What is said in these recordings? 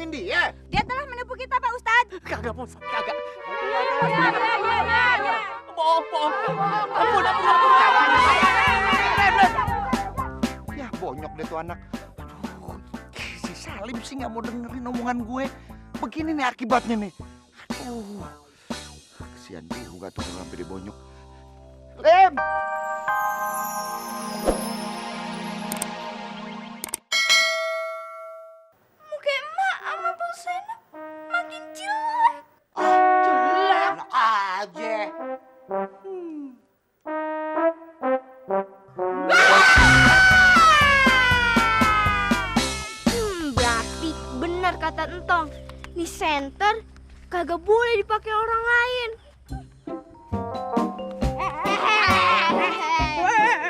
ngomongin dia. Dia telah menipu kita, Pak Ustadz. Kagak, Pak Ustadz, kagak. Ya. Bohong. Ampun. Ya, bonyok deh tuh anak. Aduh, si Salim sih nggak mau dengerin omongan gue. Begini nih akibatnya nih. Aduh, kesian juga tuh kalau sampai dibonyok. Lem! Muka emak sama Bu Sena makin jelek. Jelek enak aja. Berarti benar kata Entong. Nih center kagak boleh dipakai orang lain.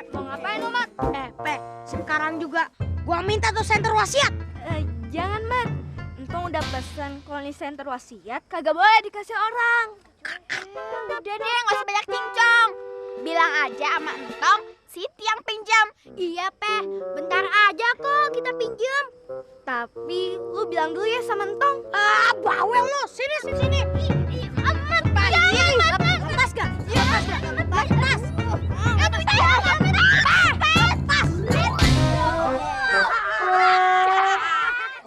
Mau ngapain lu, Mat? Pe, sekarang juga gua minta tuh center wasiat. Jangan, Mat. Entong udah pesan kalau nih center wasiat kagak boleh dikasih orang. Udah deh, nggak usah banyak cincong. Bilang aja sama Entong, Siti yang pinjam. Iya, Pe, bentar aja kok kita pinjam. Tapi lu bilang dulu ya sama Entong. Bawel lu, sini. Amat, jangan, tas gak? Iya, tas gak? Tas.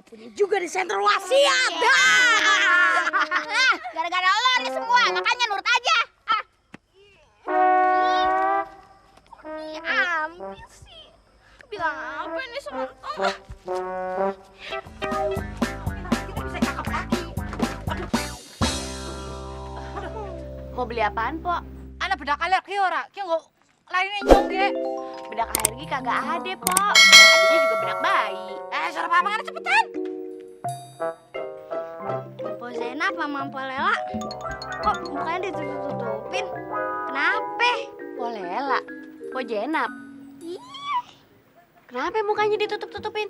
Punya juga di center wasiat. Gara-gara lo nih semua, makanya nurut aja. Ambil sih. Bilang apa ini sama Entong? Mau beli apaan, Po? Anak bedak alergi ora, ki nggak lainnya nyongge. Bedak alergi kagak ada, Po. Adanya juga bedak bayi. Suara papa kan cepetan. Po Zena sama Po Lela, kok mukanya ditutup-tutupin? Kenapa? Po Lela? Po Jenap? Iya. Kenapa mukanya ditutup-tutupin?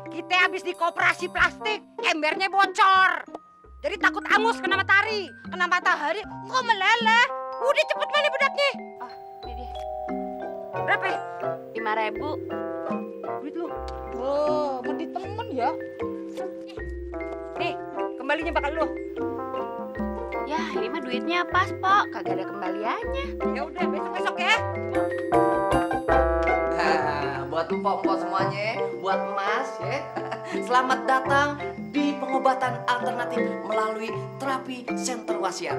Kita habis di koperasi plastik, embernya bocor. Jadi takut angus kena matahari, kok meleleh. Udah cepet mana bedaknya? Ini Berapa? 5.000. Duit lu. Oh, mau ditemen ya? Nih, kembalinya bakal lu. Ya, ini mah duitnya pas, Po. Kagak ada kembaliannya. Ya udah, besok-besok ya. Buat empok-empok semuanya, buat emas ya. Selamat datang di pengobatan alternatif melalui terapi center wasiat.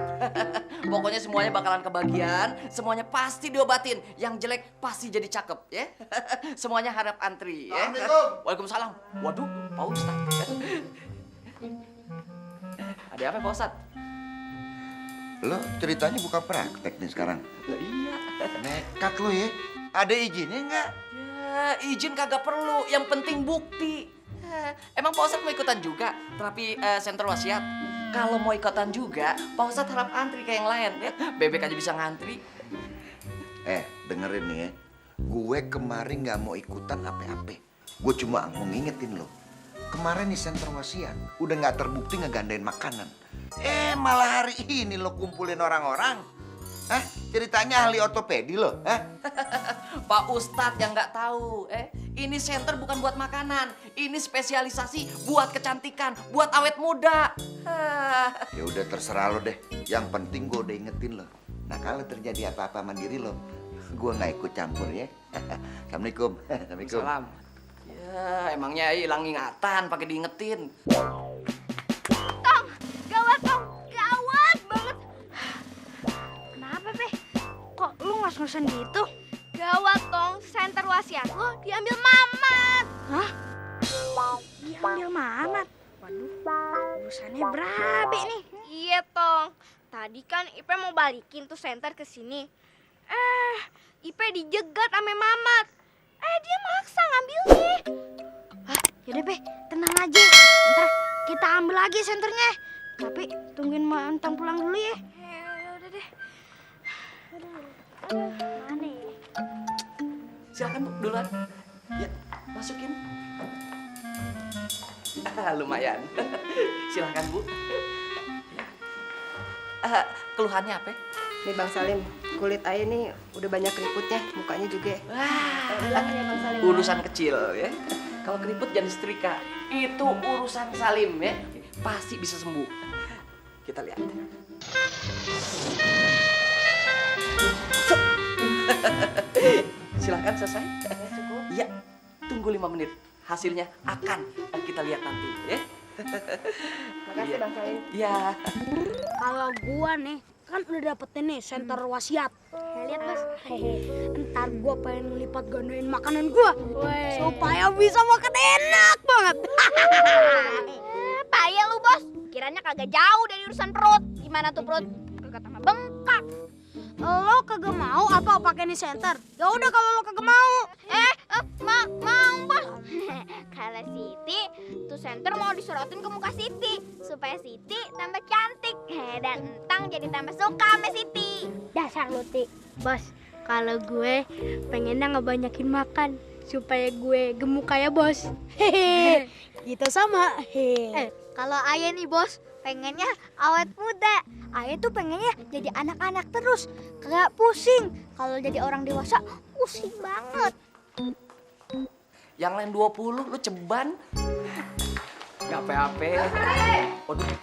Pokoknya semuanya bakalan kebagian, semuanya pasti diobatin. Yang jelek pasti jadi cakep ya. Semuanya harap antri ya. Assalamualaikum. Waalaikumsalam. Waduh, Pak Ustadz. Ada apa Pak Ustadz? Lo ceritanya bukan praktek nih sekarang. Iya. Nekat lo ya. Ada izinnya nggak? Ya, izin kagak perlu, yang penting bukti. Emang Pak Ustadz mau ikutan juga terapi center wasiat? Kalau mau ikutan juga, Pak Ustadz harap antri kayak yang lain ya. Bebek aja bisa ngantri. Dengerin nih ya. Gue kemarin nggak mau ikutan apa-apa. Gue cuma mau ngingetin lo. Kemarin nih center wasiat udah nggak terbukti ngegandain makanan. Malah hari ini lo kumpulin orang-orang. Ceritanya ahli ortopedi lo, Pak Ustadz yang nggak tahu, ini center bukan buat makanan, ini spesialisasi buat kecantikan, buat awet muda. Ya udah terserah lo deh. Yang penting gue udah ingetin lo. Nah kalau terjadi apa-apa sama diri lo, gue nggak ikut campur ya. Assalamualaikum. Assalamualaikum. Salam. Ya, emangnya hilang ingatan pakai diingetin. Gawat, Tong. Gawat banget. Kenapa, Pe? Kok lu ngos-ngosan gitu? Gawat dong, center wasiat lo diambil Mamat. Hah? Diambil Mamat? Waduh, urusannya berabe nih. Iya, Tong. Tadi kan Ipe mau balikin tuh center ke sini. Ipe dijegat sama Mamat. Dia maksa ngambilnya. Yaudah, Pe, tenang aja. Ntar kita ambil lagi senternya. Tapi tungguin Entong pulang dulu ya. Udah deh. Mana ya? Silakan Bu, duluan. Ya, masukin. Lumayan. Silakan Bu. Keluhannya apa? Nih Bang Salim, kulit ayah nih udah banyak keriputnya, mukanya juga. Wah, Udah ya Bang Salim. urusan kecil ya. Kalau keriput jangan disetrika. Itu urusan Salim ya. Pasti bisa sembuh. Kita lihat. Silahkan selesai. Cukup. Iya, tunggu 5 menit. Hasilnya akan kita lihat nanti ya. Makasih Bang Salim. Iya. Kalau gua nih kan udah dapetin nih senter wasiat. Lihat Mas. Ntar gua pengen ngelipat gandain makanan gua supaya bisa makan enak banget. Payah lu, Bos. Kiranya kagak jauh dari urusan perut. Gimana tuh perut? Kagak tambah bengkak. Lo kagak mau apa pakai nih senter? Ya udah kalau lo kagak mau. Mau, Bos. Kalau Siti, tuh senter mau disorotin ke muka Siti supaya Siti tambah cantik. Dan Entang jadi tambah suka sama Siti. Dasar lo, Ti. Bos, kalau gue pengennya ngebanyakin makan supaya gue gemuk kayak Bos. Hehe. Kita sama. Kalau Ayah nih, Bos, pengennya awet muda. Ayah tuh pengennya jadi anak-anak terus, kagak pusing. Kalau jadi orang dewasa, pusing banget. Yang lain 20, lu ceban. Gak apa-apa. Waduh.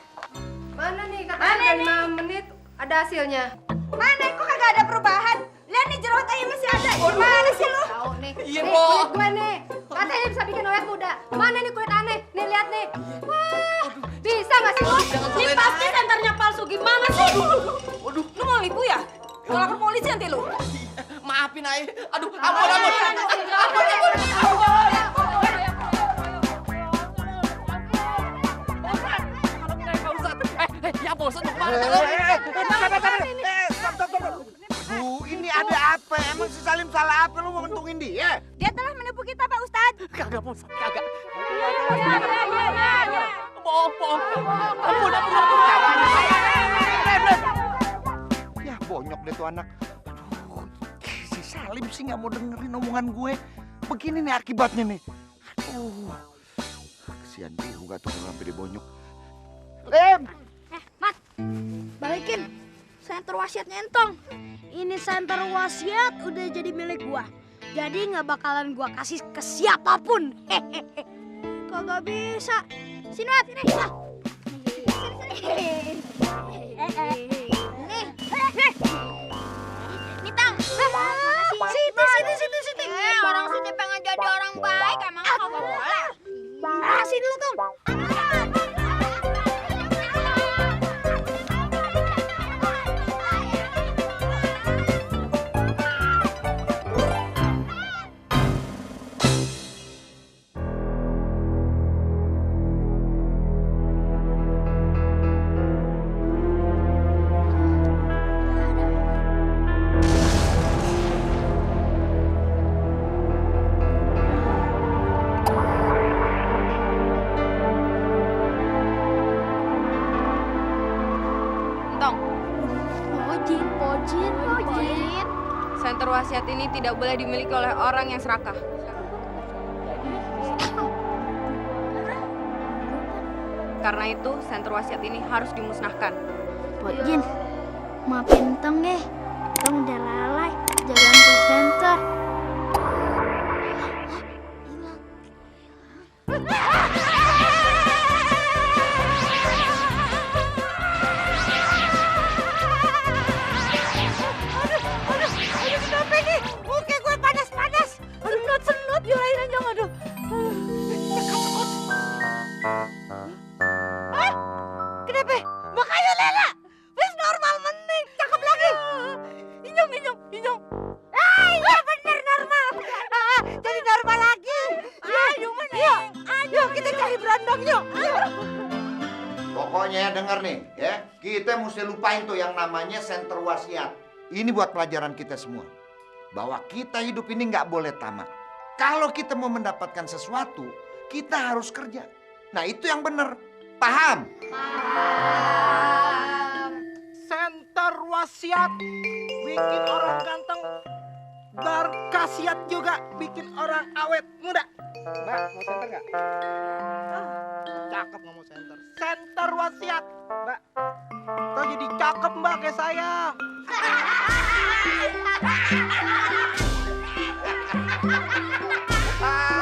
Mana nih katanya 5 menit ada hasilnya. Mana kok kagak ada perubahan? Lihat nih jerawat ayam masih ada. Gimana sih lu? Tahu nih. Iya, Nih, Po. kulit gue nih. Katanya bisa bikin awet muda. Mana nih kulit aneh? Nih lihat nih. Wah, bisa nggak sih lu? Ini pasti senternya palsu. Gimana sih? Waduh. Lu mau nipu ya? Kalau lapor polisi nanti lu. Maafin Ay. Aduh, ampun. Ya bosan kemana? Bu, ini ada apa? Emang si Salim salah apa? Lu mau mentungin dia? Dia telah menipu kita, Pak Ustadz. Kagak bosan, kagak. Bohong. Ampun. Ya bonyok deh tuh anak. Aduh, si Salim sih nggak mau dengerin omongan gue. Begini nih akibatnya nih. Aduh, kesian juga tuh kalau sampai dia bonyok. Lim! Mat, balikin senter wasiatnya Entong. Ini senter wasiat udah jadi milik gua. Jadi nggak bakalan gua kasih ke siapapun. Kagak bisa. Sini, Mat. Sini. Nih, Tang. Siti. Orang Siti pengen jadi orang baik, emang kagak boleh. Sini lu Tong. Entong, Pojin. senter wasiat ini tidak boleh dimiliki oleh orang yang serakah. Karena itu, senter wasiat ini harus dimusnahkan. Pojin, maafin Tong ya. Tong udah lalai jalan tuh senter. Kenapa nih? Muka gue panas-panas. Senut, yurain aja aduh. Hah? Kenapa? Makanya Lela. Wis normal mending, cakep lagi. Inyong. Iya bener normal. Jadi normal lagi. Ayo mana? Ayo kita cari berondong yuk. Pokoknya denger nih, ya. Kita mesti lupain tuh yang namanya senter wasiat. Ini buat pelajaran kita semua. Bahwa kita hidup ini nggak boleh tamak. Kalau kita mau mendapatkan sesuatu, kita harus kerja. Nah itu yang bener. Paham? Senter wasiat bikin orang ganteng, berkhasiat juga bikin orang awet muda. Mbak, mau senter nggak? Cakep nggak mau senter. Senter wasiat, Mbak. Kau jadi cakep Mbak kayak saya. Ah,